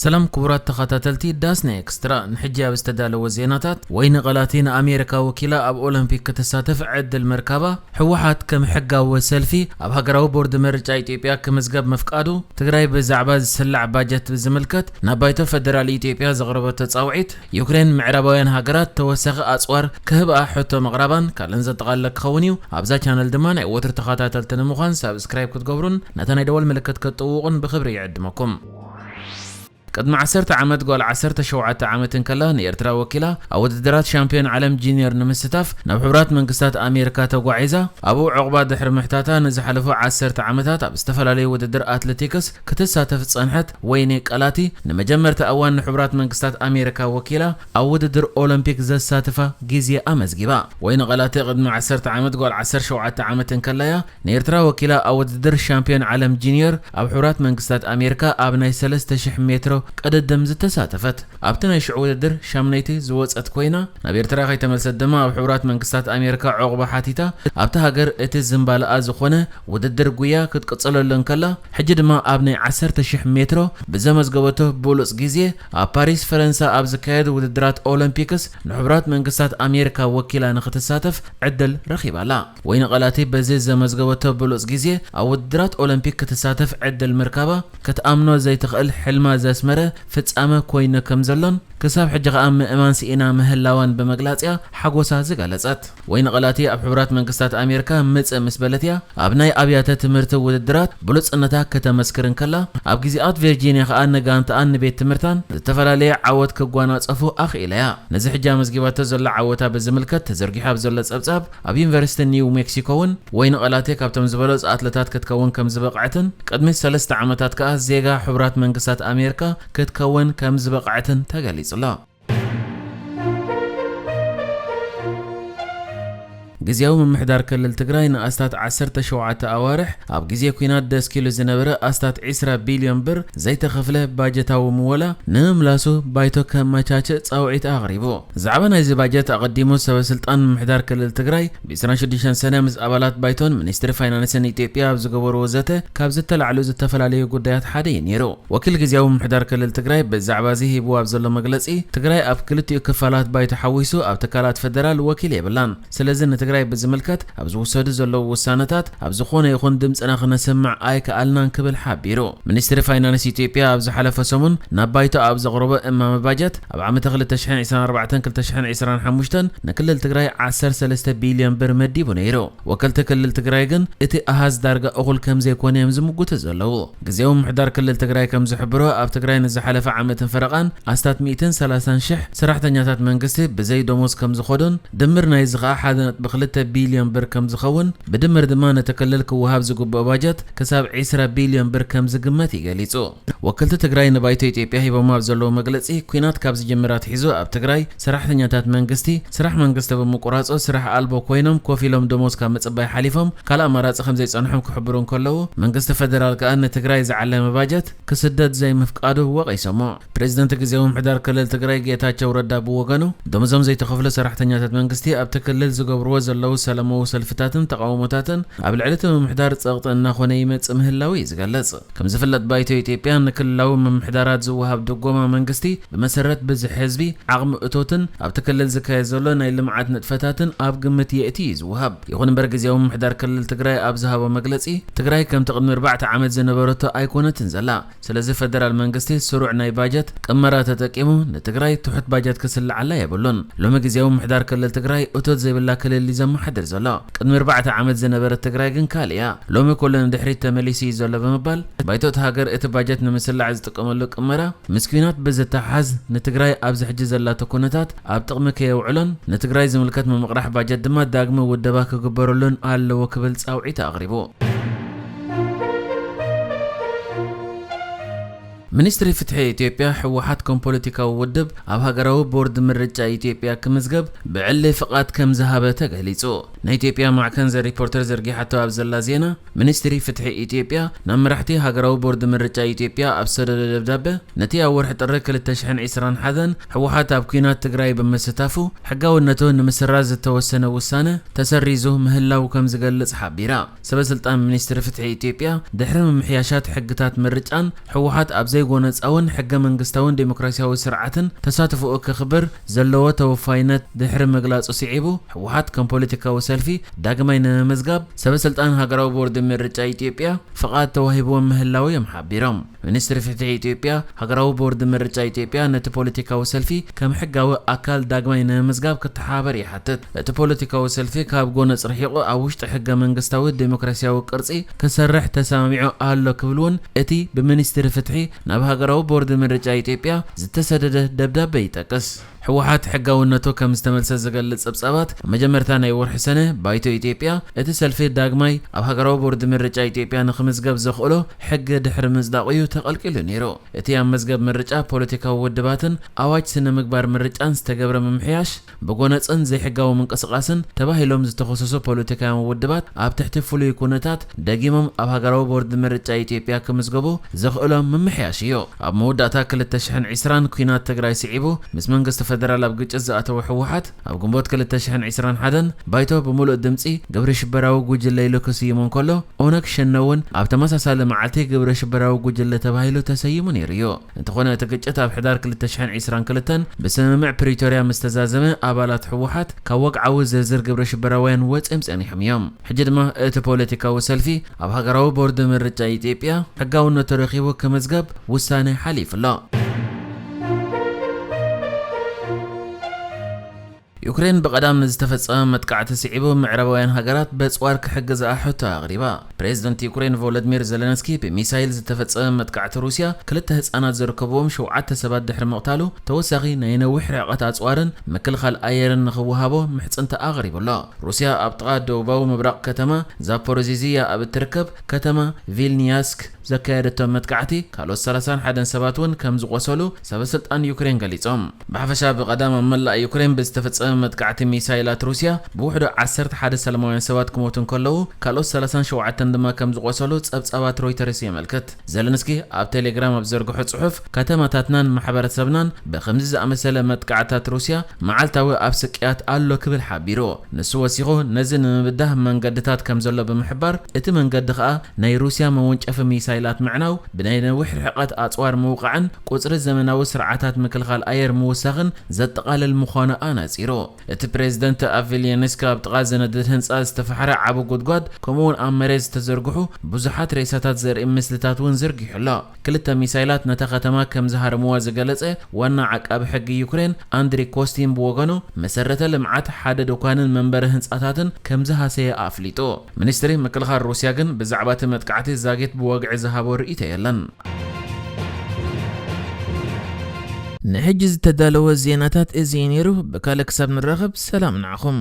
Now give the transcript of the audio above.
ሰላም ክቡራት ተኸታተልቲ ዳስና ኤክስትራ፣ ንሕጂ ኣብ ዝተዳለወ ዜናታት፣ ወይኒ ቐላቲ ንኣሜሪካ ወኪላ ኣብ ኦሎምፒክ ክትሳተፍ ዕድል ምርካባ፣ ህወሓት ከም ሕጋዊ ሰልፊ ኣብ ሃገራዊ ቦርድ ምርጫ ኢትዮጵያ ክምዝገብ ምፍቃዱ፣ ትግራይ ብዛዕባ ዝስላዕ ባጀት ብዝምልከት ናብ ባይቶ ፈደራል ኢትዮጵያ ዘቕረበቶ ጻውዒት፣ ዩክሬን ምዕራባውያን ሃገራት ተወሳኺ ኣጽዋር ክህብኣ ሕቶ ምቕራባን ካልእን ዘጠቓለለ ክኸውን እዩ። ኣብዛ ቻነል ድማ ናይ ወትሩ ተኸታተልቲ ንምዃን ሳብስክራይብ ክትገብሩን ነታ ናይ ደወል ምልክት ክትጥውቑን ብኽብሪ ይዕድመኩም። ቅድሚ ዓሰርተ ዓመት ጓል ዓሰርተ ሸውዓተ ዓመት እንከላ ንኤርትራ ወኪላ ኣብ ውድድራት ሻምፒዮን ዓለም ጂኒየር ንምስታፍ ናብ ሕቡራት መንግስታት ኣሜሪካ ተጓዒዛ፣ ኣብኡ ዕቑባ ድሕሪ ምሕታታ ንዝሓለፉ ዓሰርተ ዓመታት ኣብ ዝተፈላለዩ ውድድር ኣትሌቲክስ ክትሳተፍ ዝጸንሐት ወይኒ ቀላቲ፣ ንመጀመርታ እዋን ንሕቡራት መንግስታት ኣሜሪካ ወኪላ ኣብ ውድድር ኦሎምፒክ ዘሳትፋ ግዜ ኣመዝጊባ። ወይኒ ቀላቲ ቅድሚ ዓሰርተ ዓመት ጓል ዓሰርተ ሸውዓተ ዓመት እንከላያ ንኤርትራ ወኪላ ኣብ ውድድር ሻምፒዮን ዓለም ጂኒየር ኣብ ሕቡራት መንግስታት ኣሜሪካ ኣብ ናይ ሰለስተ ሽሕ ሜትሮ ቅድድም ዝተሳተፈት። ኣብቲ ናይ ሽዑ ውድድር ሻምነይቲ ዝወጸት ኮይና፣ ናብ ኤርትራ ከይተመልሰት ድማ ኣብ ሕቡራት መንግስታት ኣሜሪካ ዕቑባ ሓቲታ፣ ኣብቲ ሃገር እቲ ዝምባለኣ ዝኾነ ውድድር ጉያ ክትቅጽለሉ እንከላ፣ ሕጂ ድማ ኣብ ናይ ዓሰርተ ሽሕ ሜትሮ ብዘመዝገበቶ ብሉጽ ግዜ ኣብ ፓሪስ ፈረንሳ ኣብ ዝካየድ ውድድራት ኦሎምፒክስ ንሕቡራት መንግስታት ኣሜሪካ ወኪላ ንክትሳተፍ ዕድል ረኺባላ። ወይኒ ቀላቲ በዚ ዘመዝገበቶ ብሉጽ ግዜ ኣብ ውድድራት ኦሎምፒክ ክትሳተፍ ዕድል ምርካባ ክትኣምኖ ዘይትኽእል ሕልማ ዘስመረ ፍጻመ ኮይኑ ከም ዘሎን ክሳብ ሕጂ ከኣ ምእማን ስኢና ምህላዋን ብምግላጽ እያ ሓጎሳ ዝገለጸት። ወይኒ ቀላቲ ኣብ ሕቡራት መንግስታት ኣሜሪካ ምጽእ ምስ በለት እያ ኣብ ናይ ኣብያተ ትምህርቲ ውድድራት ብሉጽነታ ከተመስክር እንከላ፣ ኣብ ግዜኣት ቨርጂንያ ከኣ ንጋንትኣን ንቤት ትምህርታን ዝተፈላለየ ዓወት ክጓናጸፉ ኣኽኢላ እያ። ነዚ ሕጂ ኣመዝጊባቶ ዘላ ዓወታ ብዝምልከት ተዘርጊሑ ኣብ ዘሎ ጸብጻብ፣ ኣብ ዩኒቨርሲቲ ኒው ሜክሲኮ እውን ወይኒ ቀላቲ ካብቶም ዝበለጹ ኣትለታት ክትከውን ከም ዝበቕዐትን ቅድሚ ሰለስተ ዓመታት ከኣ ዜጋ ሕቡራት መንግስታት ኣሜሪካ ክትከውን ከም ዝበቕዐትን ተገሊጹ ኣሎ። ግዝያዊ ምምሕዳር ክልል ትግራይ ንኣስታት ዓሰርተ ሸውዓተ ኣዋርሕ ኣብ ግዜ ኲናት ደስኪሉ ዝነበረ ኣስታት ዒስራ ቢልዮን ብር ዘይተኸፍለ ባጀታዊ ምወላ ንምምላሱ ባይቶ ከመቻችእ ጻውዒት ኣቕሪቡ። ዛዕባ ናይዚ ባጀት ኣቐዲሙ ሰበ ስልጣን ምምሕዳር ክልል ትግራይ ብ ዕስራን ሽዱሽተን ሰነ ምስ ኣባላት ባይቶን ሚኒስትሪ ፋይናንስን ኢትዮጵያ ኣብ ዝገበርዎ ዘተ ካብ ዝተላዕሉ ዝተፈላለዩ ጉዳያት ሓደ እዩ ነይሩ። ወኪል ግዝያዊ ምምሕዳር ክልል ትግራይ ብዛዕባ እዚ ሂብዎ ኣብ ዘሎ መግለጺ፣ ትግራይ ኣብ ክልቲኡ ክፋላት ባይቶ ሓዊሱ ኣብ ትካላት ፈደራል ወኪል የብላን። ስለዚ ንትግራይ ብዝምልከት ኣብ ዝውሰዱ ዘለዉ ውሳነታት ኣብ ዝኾነ ይኹን ድምፅና ክነስምዕ ኣይከኣልናን ክብል ሓቢሩ። ሚኒስትሪ ፋይናንስ ኢትዮጵያ ኣብ ዝሓለፈ ሰሙን ናብ ባይቶ ኣብ ዘቕረቦ እማመ ባጀት፣ ኣብ ዓመተ ክልተ ሽሕን ዕስራን ኣርባዕተን ክልተ ሽሕን ዕስራን ሓሙሽተን ንክልል ትግራይ ዓሰርተ ሰለስተ ቢልዮን ብር መዲቡ ነይሩ። ወከልቲ ክልል ትግራይ ግን እቲ ኣሃዝ ዳርጋ እኹል ከም ዘይኮነ እዮም ዝምጉቱ ዘለዉ። ግዝያዊ ምምሕዳር ክልል ትግራይ ከም ዝሕብሮ፣ ኣብ ትግራይ ንዝሓለፈ ዓመትን ፈረቓን ኣስታት ሚእትን ሰላሳን ሽሕ ሰራሕተኛታት መንግስቲ ብዘይ ደሞዝ ከም ዝኾዱን፣ ድምር ናይዚ ኸኣ ሓደ ነጥቢ ክልተ ቢልዮን ብር ከም ዝኸውን፣ ብድምር ድማ ነቲ ክልል ክወሃብ ዝግብኦ ባጀት ክሳብ ዒስራ ቢልዮን ብር ከም ዝግመት እዩ ገሊጹ። ወከልቲ ትግራይ ንባይቶ ኢትዮጵያ ሂቦሞ ኣብ ዘለዉ መግለጺ፣ ኲናት ካብ ዝጅምር ኣትሒዙ ኣብ ትግራይ ሰራሕተኛታት መንግስቲ ስራሕ መንግስቲ ብምቁራጹ ስራሕ ኣልቦ ኮይኖም ኮፍ ኢሎም ደሞዝ ካብ ምጽባይ ሓሊፎም ካልእ ኣማራጺ ከም ዘይጸንሖም ክሕብሩ እንከለዉ፣ መንግስቲ ፈደራል ከኣ ንትግራይ ዝዓለመ ባጀት ክስደድ ዘይምፍቃዱ ወቒሶሞ። ፕሬዝደንት ግዝያዊ ምምሕዳር ክልል ትግራይ ጌታቸው ረዳ ብወገኑ፣ ደሞዞም ዘይተኸፍሉ ሰራሕተኛታት መንግስቲ ኣብቲ ክልል ዝገብርዎ ዘለዉ ሰላማዊ ሰልፍታትን ተቓውሞታትን ኣብ ልዕሊ እቲ ምምሕዳር ጸቕጢ እናኾነ ይመጽእ ምህላዉ እዩ ዝገልጽ። ከም ዝፍለጥ ባይቶ ኢትዮጵያ ንክልላዊ ምምሕዳራት ዝወሃብ ድጎማ መንግስቲ ብመሰረት ብዝሒ ህዝቢ፣ ዓቕሚ እቶትን ኣብቲ ክልል ዝካየድ ዘሎ ናይ ልምዓት ንጥፈታትን ኣብ ግምት የእቲ እዩ ዝወሃብ። ይኹን እምበር ግዝያዊ ምምሕዳር ክልል ትግራይ ኣብ ዝሃቦ መግለጺ፣ ትግራይ ከምቲ ቅድሚ ኣርባዕተ ዓመት ዝነበረቶ ኣይኮነትን ዘላ። ስለዚ ፈደራል መንግስቲ ስሩዕ ናይ ባጀት ቅመራ ተጠቂሙ ንትግራይ ትሑት ባጀት ክስልዓላ የብሉን። ሎሚ ግዝያዊ ምምሕዳር ክልል ትግራይ እቶት ዘይብላ ክልል እዩ ዘመሓድር ዘሎ። ቅድሚ ኣርባዕተ ዓመት ዝነበረት ትግራይ ግን ካልእ እያ። ሎሚ ኩሉ ንድሕሪት ተመሊሱ እዩ ዘሎ ብምባል፣ ባይቶ እታ ሃገር እቲ ባጀት ንምስላዕ ዝጥቀመሉ ቅመራ ምስ ኲናት ብዝተሓሓዝ ንትግራይ ኣብዚ ሕጂ ዘላቶ ኩነታት ኣብ ጥቕሚ ከየውዕሎን ንትግራይ ዝምልከት ምምቕራሕ ባጀት ድማ ዳግመ ውደባ ክግበረሉን ኣለዎ ክብል ጻውዒት ኣቕሪቡ። ሚኒስትሪ ፍትሒ ኢትዮጵያ፣ ህወሓት ከም ፖለቲካዊ ውድብ ኣብ ሃገራዊ ቦርድ ምርጫ ኢትዮጵያ ክምዝገብ ብዕሊ ፍቓድ ከም ዝሃበ ተገሊጹ። ናይ ኢትዮጵያ ማዕከን ዘ ሪፖርተር ዘርጊሓቶ ኣብ ዘላ ዜና፣ ሚኒስትሪ ፍትሒ ኢትዮጵያ ናብ መራሕቲ ሃገራዊ ቦርድ ምርጫ ኢትዮጵያ ኣብ ዝሰደዶ ደብዳበ፣ ነቲ ኣብ ወርሒ ጥሪ ክልተ ሽሕን ዕስራን ሓደን ህወሓት ኣብ ኲናት ትግራይ ብምስታፉ ሕጋውነቱ ንምስራዝ ዝተወሰነ ውሳነ ተሰሪዙ ምህላው ከም ዝገልጽ ሓቢራ። ሰበ ስልጣን ሚኒስትሪ ፍትሒ ኢትዮጵያ፣ ድሕሪ ምምሕያሻት ሕግታት ምርጫን ህወሓት ኣብ ዘይጎነጻውን ሕገ መንግስታውን ዴሞክራሲያዊ ስርዓትን ተሳትፎኡ ከኽብር ዘለዎ ተወፋይነት ድሕሪ ምግላጹ ስዒቡ፣ ህወሓት ከም ፖለቲካዊ ሰልፊ ዳግማይ ንምምዝጋብ ሰበ ስልጣን ሃገራዊ ቦርድ ምርጫ ኢትዮጵያ ፍቓድ ተዋሂብዎም ምህላው እዮም ሓቢሮም። ሚኒስትሪ ፍትሒ ኢትዮጵያ፣ ሃገራዊ ቦርድ ምርጫ ኢትዮጵያ ነቲ ፖለቲካዊ ሰልፊ ከም ሕጋዊ ኣካል ዳግማይ ንምምዝጋብ ክተሓባበር ይሓትት። እቲ ፖለቲካዊ ሰልፊ ካብ ጎነጽ ርሒቑ ኣብ ውሽጢ ሕገ መንግስታዊ ዴሞክራሲያዊ ቅርጺ ክሰርሕ ተሰማሚዑ ኣሎ ክብል እውን እቲ ብሚኒስትሪ ፍትሒ ናብ ሃገራዊ ቦርድ ምርጫ ኢትዮጵያ ዝተሰደደ ደብዳበ ይጠቅስ። ህወሓት ሕጋውነቱ ከም ዝተመልሰ ዝገልጽ ጸብጻባት፣ ኣብ መጀመርታ ናይ ወርሒ ሰነ ባይቶ ኢትዮጵያ፣ እቲ ሰልፊ ዳግማይ ኣብ ሃገራዊ ቦርድ ምርጫ ኢትዮጵያ ንኽምዝገብ ዘኽእሎ ሕጊ ድሕሪ ምጽዳቑ እዩ ተቐልቂሉ ነይሩ። እቲ ኣብ መዝገብ ምርጫ ፖለቲካዊ ውድባትን ኣዋጅ ስነ ምግባር ምርጫን ዝተገብረ ምምሕያሽ፣ ብጎነጽን ዘይሕጋዊ ምንቅስቓስን ተባሂሎም ዝተኸሰሱ ፖለቲካውያን ውድባት ኣብ ትሕቲ ፍሉይ ኩነታት ደጊሞም ኣብ ሃገራዊ ቦርድ ምርጫ ኢትዮጵያ ክምዝገቡ ዘኽእሎም ምምሕያሽ እዩ። ኣብ መወዳእታ ክልተ ሽሕን ዕስራን ኲናት ትግራይ ስዒቡ ምስ መንግስቲ ፈደራል ኣብ ግጭት ዝኣተወ ህወሓት፣ ኣብ ግንቦት ክልተ ሽሕን ዕስራን ሓደን ባይቶ ብምሉእ ድምጺ ግብረ ሽበራዊ ጉጅለ ኢሉ ክስይሞ እንከሎ፣ ኦነግ ሸነ እውን ኣብ ተመሳሳሊ መዓልቲ ግብረ ሽበራዊ ጉጅለ ተባሂሉ ተሰይሙ ነይሩ እዩ። እንተኾነ እቲ ግጭት ኣብ ሕዳር ክልተ ሽሕን ዕስራን ክልተን ብስምምዕ ፕሪቶርያ ምስ ተዛዘመ፣ ኣባላት ህወሓት ካብ ወግዓዊ ዝርዝር ግብረ ሽበራውያን ወጺኦም ጸኒሖም እዮም። ሕጂ ድማ እቲ ፖለቲካዊ ሰልፊ ኣብ ሃገራዊ ቦርድ ምርጫ ኢትዮጵያ ሕጋውነቱ ረኺቡ ክምዝገብ ውሳነ ሓሊፉ ኣሎ። ዩክሬን ብቐዳም ንዝተፈጸመ መጥቃዕቲ ስዒቡ፣ ምዕራባውያን ሃገራት በጽዋር ክሕግዝኣ ሕቶ ኣቕሪባ። ፕሬዝደንት ዩክሬን ቮሎዲሚር ዘለንስኪ፣ ብሚሳይል ዝተፈጸመ መጥቃዕቲ ሩስያ ክልተ ህጻናት ዝርከብዎም ሸውዓተ ሰባት ድሕሪ ምቕታሉ፣ ተወሳኺ ናይ ነዊሕ ርሕቀት ኣጽዋርን ምክልኻል ኣየርን ንኽወሃቦ ምሕጽንታ ኣቕሪቡ ኣሎ። ሩስያ ኣብ ጥቓ ደቡባዊ ምብራቕ ከተማ ዛፖሮዚዝያ ኣብ እትርከብ ከተማ ቪልኒያስክ ዘካየደቶ መጥቃዕቲ፣ ካልኦት ሰላሳን ሓደን ሰባት እውን ከም ዝቖሰሉ ሰበ ስልጣን ዩክሬን ገሊጾም። ብሓፈሻ፣ ብቐዳም ኣብ መላእ ዩክሬን ብዝተፈጸመ መጥቃዕቲ ሚሳይላት ሩስያ ብውሕዱ ዓሰርተ ሓደ ሰላማውያን ሰባት ክሞቱ እንከለዉ፣ ካልኦት ሰላሳን ሸውዓተን ድማ ከም ዝቖሰሉ ጸብጻባት ሮይተርስ የመልክት። ዘለንስኪ ኣብ ቴሌግራም ኣብ ዘርግሖ ጽሑፍ፣ ከተማታትናን ማሕበረሰብናን ብኸምዚ ዝኣመሰለ መጥቃዕታት ሩስያ መዓልታዊ ኣብ ስቅያት ኣሎ ክብል ሓቢሩ። ንሱ ወሲኹ፣ ነዚ ንምብዳህ መንገድታት ከም ዘሎ ብምሕባር፣ እቲ መንገዲ ኸኣ ናይ ሩስያ መወንጨፊ ሚሳይላት ምዕናው፣ ብናይ ነዊሕ ርሕቀት ኣጽዋር ምውቃዕን ቁጽሪ ዘመናዊ ስርዓታት ምክልኻል ኣየር ምውሳኽን ዘጠቓልል ምዃኑ ኣነጺሩ። እቲ ፕሬዝደንት ኣብ ቪልኒያስክ ኣብ ጥቓ ዝነድድ ህንጻ ዝተፋሕረ ዓቢ ጉድጓድ፣ ከምኡውን ኣብ መሬት ዝተዘርግሑ ብዙሓት ሬሳታት ዘርኢ ምስልታት እውን ዘርጊሑ ኣሎ። ክልተ ሚሳይላት ነታ ከተማ ከም ዝሃረምዋ ዝገለጸ ዋና ዓቃቢ ሕጊ ዩክሬን ኣንድሪ ኮስቲን ብወገኑ፣ መሰረተ ልምዓት ሓደ ድኳንን መንበሪ ህንጻታትን ከም ዝሃሰየ ኣፍሊጡ። ሚኒስትሪ ምክልኻል ሩስያ ግን ብዛዕባ እቲ መጥቃዕቲ ዛጊት ብወግዒ ዝሃቦ ርእይቶ የለን። ንሕጂ ዝተዳለወ ዜናታት እዚ እዩ ነይሩ። ብካልእ ክሳብ ንራኸብ፣ ሰላም ንዓኹም።